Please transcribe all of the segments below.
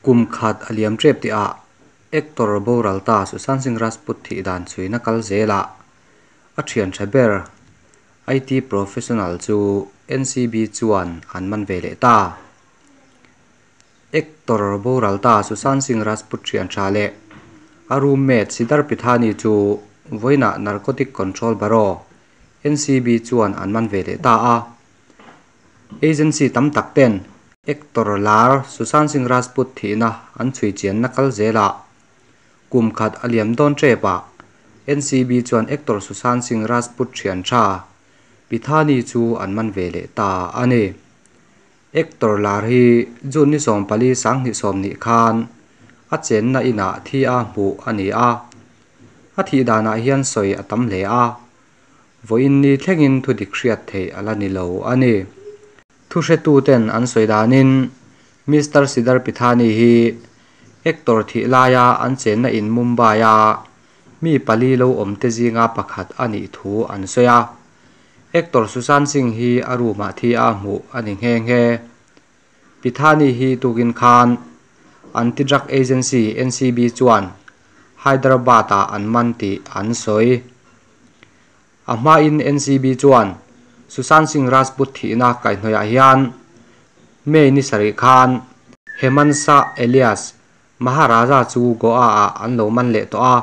Kum khat a liam tep tihah actor boral ta Sushant Singh Rajput thih dan chhuina kal zelah a thian tha ber IT professional chu NCB chuan an man ve leh ta. Actor boral ta Sushant Singh Rajput thian tha leh a roommate Siddharth Pithani chu vawiinah Narcotic Control Bureau, NCB, chuan an man ve leh ta a. Agency tam tak ten Actor lar Sushant Singh Rajput thihna an chhui chianna kal zelah kum khat a liam dawn tep ah NCB chuan actor Sushant Singh Rajput thian tha Pithani chu an man ve leh ta a ni. Actor lar hi June ni 14 2020 khan a chenna inah thi a hmuh a ni a, a thih danah hian sawi a tam hle a, vawiin ni thlengin thudik hriat theih a la ni lo a ni. Thuhretuten an sawi danin Mister Siddharth Pithani hi actor thih laia an chenna in Mumbai-a mi pali lo awmte zinga pakhat a nih thu an sawi a. Actor Sushant Singh hi a room-ah thi a hmuh a ni nghe nghe. Pithani hi tukin khan Anti-Drug Agency, NCB, chuan Hyderabad-ah an man tih an sawi. A hmain NCB chuan Sushant Singh Rajput thihna kaihhnawihah hian May ni sarih khan Hemansha alias Maharaja chu Goa-ah an lo man leh tawh a,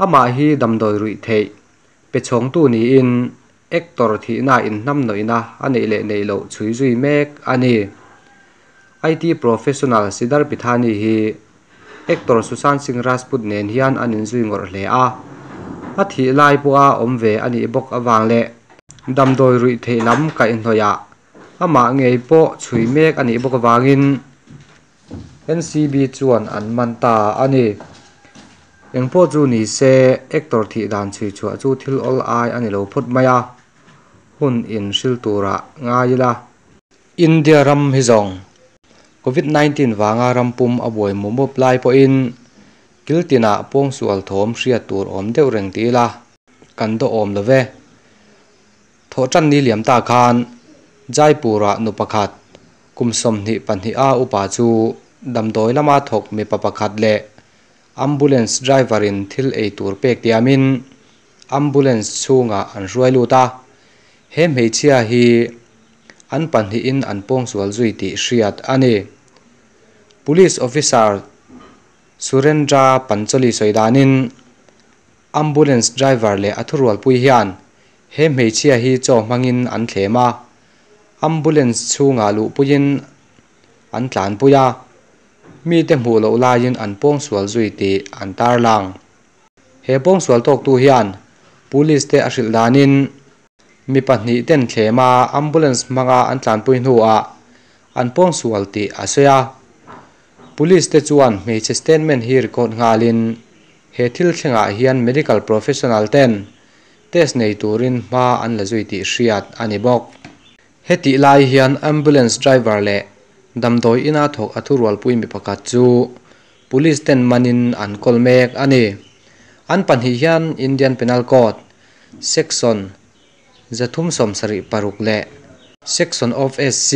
amah hi damdawi ruih theih pe chhawngtu niin actor thihna inhnamhnawihna a neih leh neih loh chhui zui mek a ni. IT professional Siddharth Pithani hi actor Sushant Singh Rajput nen hian an inzui ngawrh hle a, a thih lai pawha awm ve a nih bawk avang leh damdawi ruih theih lam kaihhnawihah amah ngei pawh chhui mek a nih bawk avangin NCB chuan an man ta a ni. Engpawh chu ni se, actor thih dan chhui chhuah chu thil awl ai a ni lo phawt mai a, hun inhril turah ngai ila. India ram hi zawng Covid 19 vanga ram pum a buai mup mup lai pawhin kil tinah pawngsual thawm hriat tur awm deuh reng ti ila kan dawhawm lo ve. Thawhtan ni liam ta khan Jaipur-ah nu pakhat kum 22 a upa chu damdawi lama thawk mipa pakhat leh ambulance driver-in thil ei tur pek tiamin ambulance chhungah an hruai lut a. He hmeichhia hi an pahnihin an pawngsual zui tih hriat a ni. Police officer Surendra Pancholi sawi danin ambulance driver leh a thurualpui hian he hmeichhia hi chaw hmangin an thlem a, ambulance chhungah luhpuiin an tlanpui a, mite hmuh loh laiin an pawngsual zui tih an tarlang. He pawngsual tawktu hian police te a hrilh danin mi pahnih ten thlem a ambulance hmanga an tlanpui hnuah an pawngsual tih a sawi a. Police te chuan hmeichhe statement hi record nghalin he thil thlengah hian medical professional ten test nei turin hma an la zui tih hriat a ni bawk. Hetih lai hian ambulance driver leh damdawi ina thawk a thurualpui mi pakhat chu police ten manin an kawl mek a ni. An pahnih hian Indian Penal Code section 376 leh section of SC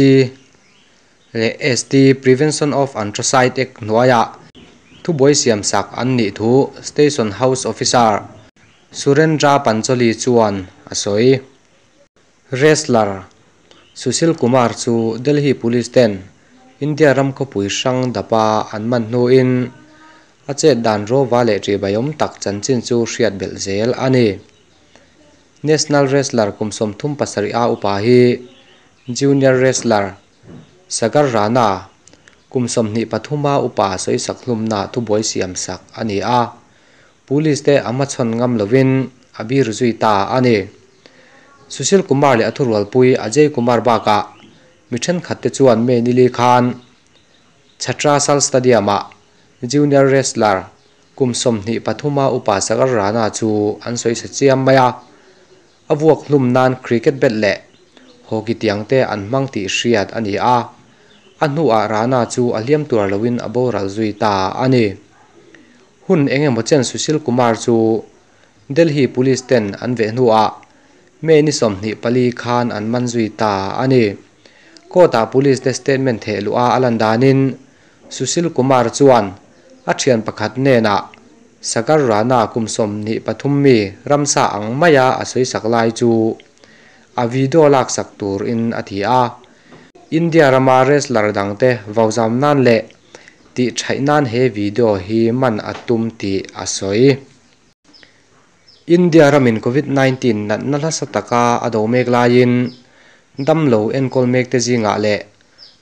leh ST Prevention of Atrocity Act hnuaiah thubuai siam sak an nih thu Station House Officer Surendra Pancholi chuan a sawi. Wrestler Sushil Kumar chu Delhi Police ten India ram khawpui hrang dapa an man hnuin a chet dan rawva leh ṭihbaiawm tak chanchin chu hriat belh zel a ni. National wrestler kum 37 a upa hi junior wrestler Sagar Rana kum 23 a upa sawisak hlumna thubuai siam sak a ni a. Police te a hmachhawn ngam lovin a bir zui ta a ni. Sushil Kumar leh a thurualpui Ajay Kumar bakah mi thenkhat te chuan May nili khan Chhatrasal Stadium-ah junior wrestler kum 23 a upa Sagar Rana chu an sawisa chiam mai a. A vuak hlum nan cricket bat leh hockey tiang te an hmang tih hriat a ni a. A hnuah Rana chu a hliam tur loin a boral zui ta a ni. Hun engemaw chen Sushil Kumar chu Delhi Police ten an veh hnuah May ni 24 khan an man zui ta a ni. Court-ah police te statement theh luh a a lan danin Sushil Kumar chuan a thian pakhat hnenah Sagar Rana kum 23 mi ramsa ang maia a sawisak lai chu a video laksak turin a ti a. India rama wrestler dangte vauzam nan leh tih thaih nan he video hi man a tum tih a sawi. India ramin Covid 19 natna nasa taka a do mek laiin damlo enkawl mekte zingah leh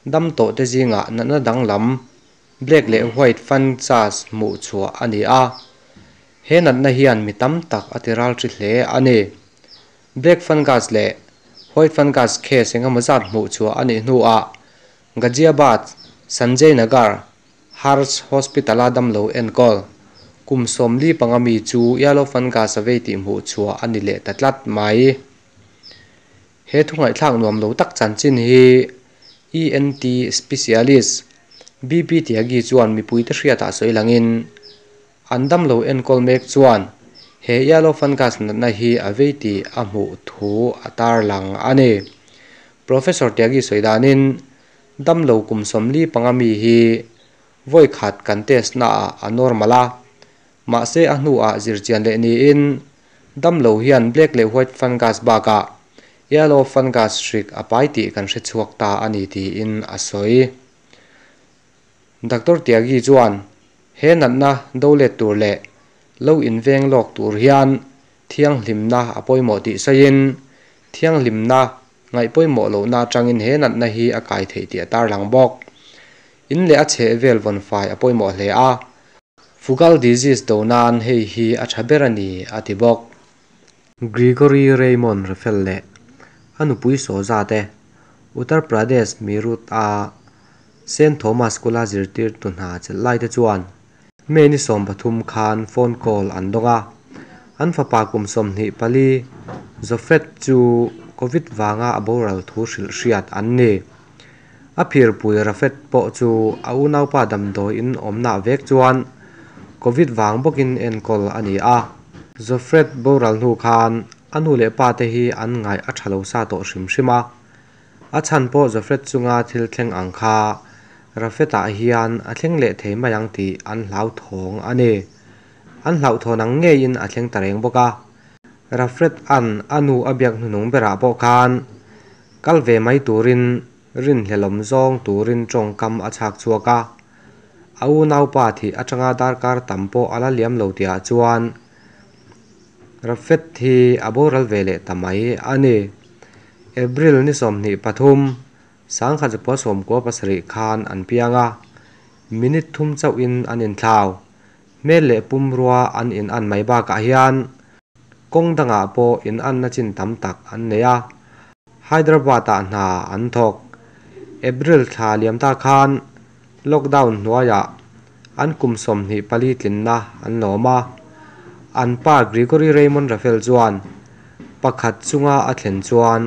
dam tawhte zingah natna danglam black leh white fungus hmuh chhuah a ni a. He natna hian mi tam tak a ti ral thi hle a ni. Black fungus leh white fungus case engemaw zat hmuh chhuah a nih hnuah Ghaziabad Sanjay Nagar Harsh Hospital-a damlo enkawl kum 45 mi chu yellow fungus a vei tih hmuh chhuah a ni leh ta tlat mai. He thungaihthlak nuam lo tak chanchin hi ENT specialist BP Tyagi chuan mipuite hriatah sawi langin an damlo enkawl mek chuan he yellow fungus natna hi a vei tih a hmuh thu a tarlang a ni. Professor Tyagi sawi danin damlo kum 45 mi hi vawi khat kan test naah a normal a, mahse a hnuah zirchian leh niin damlo hian black leh white fungus bakah yellow fungus hrik a pai tih kan hre chhuak ta a ni tiin a sawi. Doctor Tyagi chuan he natna do let tur leh lo inveng lawk tur hian thianghlimna a pawimawh tih sawiin thianghlimna ngaih pawimawh lohna atangin he natna hi a kai theih tih a tarlang bawk. In leh a chheh vel vawn fai a pawimawh hle a, fungal disease do nan hei hi a tha ber a ni a ti bawk. Gregory Raymond Raffel leh a nupui Sawza te Uttar Pradesh Meerut a Saint Thomas School-a zirtirtu hna chelh lai te chuan May ni 13 khan phone call an dawng a, an fapa kum 24 Zofret chu Covid vanga a boral thu hrilh hriat an ni. A phirpui Rafet pawh chu a unaupa damdawiin awmna vek chuan Covid vang bawkin enkawl a ni a. Zofret boral hnu khan a nu leh pa te hi an ngaih a tha lo sa tawh hrim hrim a. A chhan pawh Zofret chunga thil thleng ang kha Rafetah hian a thleng leh thei mai ang tih an hlauthawng a ni. An hlauhthawn ang ngeiin a thleng ta reng bawk a. Rafet an a nu a biak hnuhnung berah pawh khan kal ve mai turin rinhlelawm zawng turin tawngkam a chhak chhuak a. A unaupa thih atanga darkar tam pawh a la liam lo tihah chuan Rafet hi a boral ve leh ta mai a ni. April ni 23, 1997 khan an piang a, minute thum chauhin an inthlau. Hmel leh pumrua an in an mai bakah hian kawng dangah pawh in anna chin tam tak an nei a. Hyderabad-ah hna an thawk. April thla liam ta khan lockdown hnuaiah an kum 24 tlinna an lawm a. An pa Gregory Raymond Raffel chuan pakhat chunga a thlen chuan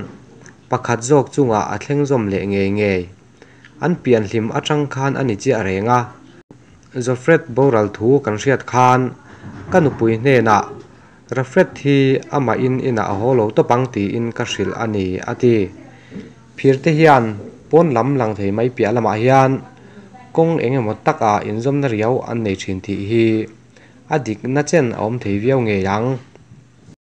pakhat zawk chunga a thleng zawm leh ngei ngei. An pian hlim atang khan a ni chiah reng a. Zofret boral thu kan hriat khan ka nupui hnenah Rafet hi amah in inah a haw lo tawp ang tiin ka hrilh a ni a ti. Phirte hian pawn lam lang thei mai piah lamah hian kawng engemaw taka inzawmna riau an nei thin tih hi a dikna chen a awm thei viau ngei ang.